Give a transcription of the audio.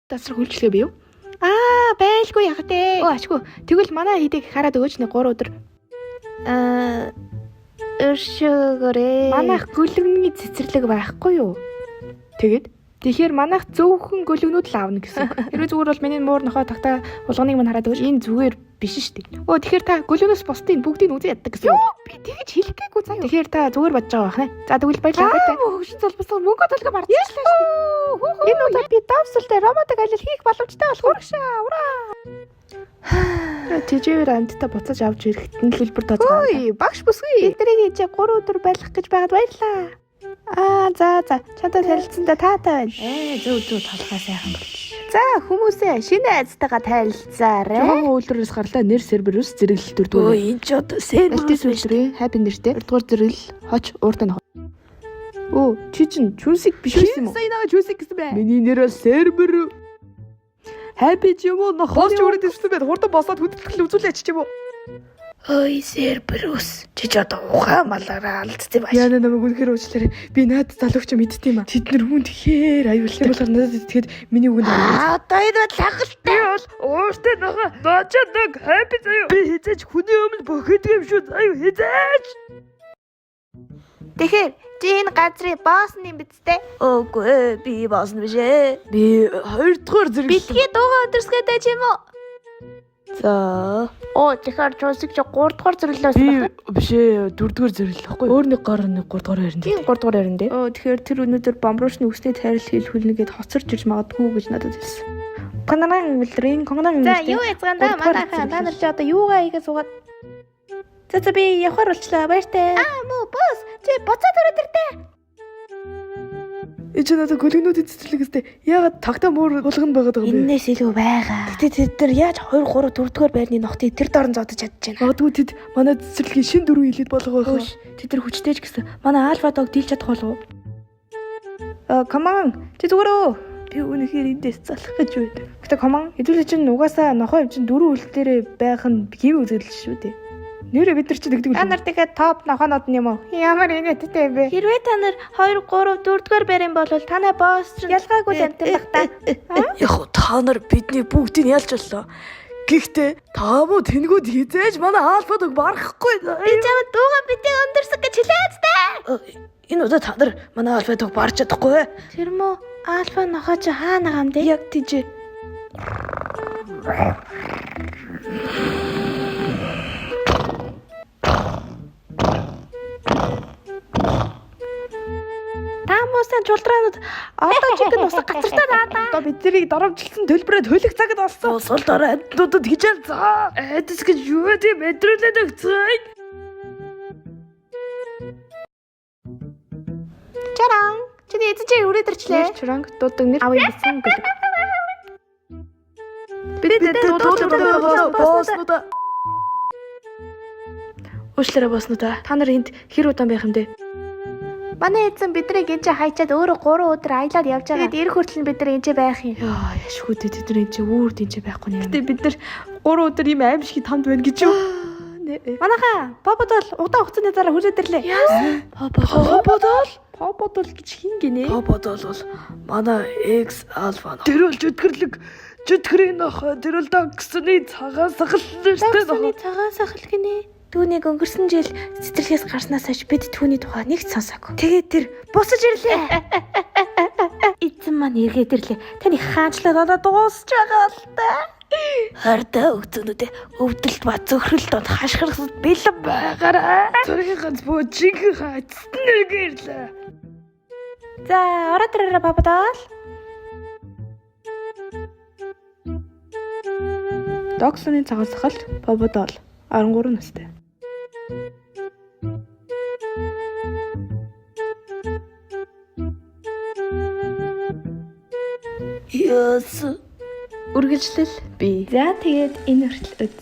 Тасрах үйлчлэгээ бий юу? Аа, байлгүй яах вэ? Оо, ачгүй. Тэгвэл манай хэдийг хараад өгөөч нэг 3 өдөр. Аа өршөөгөөрэй. Манайх гөлөгний цэцэрлэг байхгүй юу? Тэгэд тэгэхээр манайх зөвхөн гөлөгнүүд л аавна гэсэн. үг. Хэрвээ зүгээр бол миний муур нохой тагтаа хулганыг мань хараад өгөөч. Энэ зүгээр биш шүү дээ. Өө тэгэхээр та гөлөгнөөс бусдыг бүгдийг үзэн яддаг гэсэн. үг. Юу би тэгж хэлэх гээгүй заа юу. Тэгэхээр та зүгээр бодож байгаа байх нэ. За тэгвэл баярлалаа. Баяртай. Хөгшин золбосоо мөнгө төлгөө барцчихлаа шүү дээ. Энэ удаа би давсалтай романтик аялал хийх боломжтой болох урагшаа. Ураа. Тэжээвэр амьтдаа буцаж авч ирэхэд нь төлбөр тооцоо. Ой, багш бүсгүй. Бид нарыг чи 3 өдөр байх гэж байгаад баярлаа. Аа, за за. Чамтай танилцсандаа таатай байна. Ээ зөв зөв толгой сайхан болчих. За, хүмүүсээ шинэ айцтайгаа танилцаарай. Жохон үйлдвэрээс гарлаа нэр серверус зэрэглэл төрдөг. Өө энэ ч одоо сервер Альтис үйлдвэрийн happy нэртэй. Хоёрдугаар зэрэглэл хоч ууртай нохой. Өө, чи чинь чүнсик биш байсан юм уу? Сая наваа чүсик гэсэн бэ. Миний нэр бол сервер. Happy ч юм уу нохоо. Босч өрөөд ирсэн байд. Хурдан босоод хөдөлгөл үзүүлээч ч юм уу. Ой серверус чи ч одоо ухаан малаараа алдсан бааш. Яна намайг үнэхээр уучлаарай. Би наад залууч мэдтiin юм а. Тэд нэр хүн тэгэхээр аюултай болохоор надад итгээд миний үгэнд Аа одоо энэ бол хангалттай. Би бол ууртай нохоо. Ночоо нэг happy заяа. Би хизээч хүний өмнө бохидог юм шүү заяа хизээч. Тэгэхээр чи энэ газрын босс юм биз дээ? Үгүй ээ би босс нь биш ээ. Би хоёрдугаар зэрэг Бэлгийн дууга өндөрсгөөтэй ч юм уу? За. Оо, тэгэхээр чүнсик чи 3 дугаар зэрэглэлээс би биш ээ дөрөвдүгээр зэрэглэл байхгүй. Өөр нэг гар нэг гуравдугаар байранд. Тийм 3 дугаар байран дээ. Оо, тэгэхээр тэр өнөөдөр бомбруушны үсний тайрал хийлгүүлнэ гэд хоцорч ирж магадгүй гэж надад хэлсэн. Канаран үйлдвэрийн конгонан За юу яцгаан да Гуравдугаар манайхаа та зэрэглэл. нар чи одоо юугаа хийгээ суугаад За за би явхаар болчлаа. Баяртай. Аа мөө босс чи буцаад ороод ирдэ. Энэ ч надад гөлгнүүдийн цэцэрлэг гэстэй. Яагаад тагтаа муур хулган байгаад байгаа юм бэ? Эннээс илүү байгаа. Гэтэ тэд нар яаж 2 3 4 дугаар байрны ногтыг тэр дорн зодож чадчихэв. Магадгүй тэд манай цэцэрлэгийн шин дөрөв илээд болох байх. Хөөш тэд нар хүчтэй ч гэсэн манай альфа дог дийлж чадах болов уу? Аа, коман чи зүгээр үү? Би үнэхээр эндээс залах гэж байна. Гэтэ коман хэдүүлээ чинь угаасаа нохоо юм чинь дөрөв үйл дээрээ байх нь хэв үзэгдэл шүү дээ. Нэрээ бид нар чи тэгдэг Та нар тэгэхээр топ нохоонод нь юм уу? Ямар инээдтэй юм бэ? Хэрвээ та нар 2 3 4 дугаар байрын бол танай босс чинь Ялгаагүй л амтан бах та. Яг хуу та нар бидний бүгдийг ялж боллоо. Гэхдээ та муу тэнгүүд хизээж манай альфа дог барахгүй. би чамд дууга бидний өндөрсөг гэж хэлээд та. Энэ удаа та нар манай альфа дог барж чадахгүй. Тэр мө альфа нохоо чи хаана байгаа юм бэ? Яг тийж. Та муусан чултраанууд одоо жинхэнэ усаг гацартаа наадаа. Одоо бид нарыг доромжилсан төлбөрөө төлөх цагт болсон. Сул дараа амьтнуудад хичээл заа. Айдас гэж юу тийм мэдрүүлээд өгцгөө. Чаран. Чиний эзэн чи өрөөд ирчлээ. Нэр чуранг дуудаг нэр авъя гэсэн гөлөг. Бид дууддаг бооснуудаа. Уучлаарай бооснуудаа. Та нар энд хэр удаан байх юм бэ? Манай эзэн биднийг энэ чи хайчаад өөрөө 3 өдөр аялаад явж байгаа. Тэгэд ирэх хүртэл нь бид нар энэ чи байх юм. Яа, яшгүй дээ тэд нар энэ чи өөр тийм чи байхгүй юм. Гэтэ бид нар 3 өдөр ийм аим шиг тамд байна гэж юу? Манайхаа Бободол удаан хугацааны дараа хүрээд ирлээ. Поподол? Бободол гэж хин гинэ? Поподол бол манай X альфа. Тэр бол чөтгөрлөг. Чөтгөрийн нохой, тэр бол догсны цагаан сахал нэртэй Догсны цагаан сахал гинэ. Түүнийг өнгөрсөн жил цэцэрлэгээс гарснаас хойш бид түүний тухай нэг ч сонсоогүй. Тэгээд тэр бусаж ирлээ. Эзэн маань эргээд ирлээ. Таны хаанчлал одоо дуусч байгаа л та. Хортой өгцөнүүдээ өвдөлт ба зөхрөл донд хашгирахад бэлэн байгаарай. Цорын ганц бөө жинхэнэ хайцсан нэгэрлээ. За, ороод ирээрэй бабадал. Догсны цагаан сахалт Бободол 13 настай. Яс. Үргэлжлэл би. За, тэгээд энэ хүртэл үз.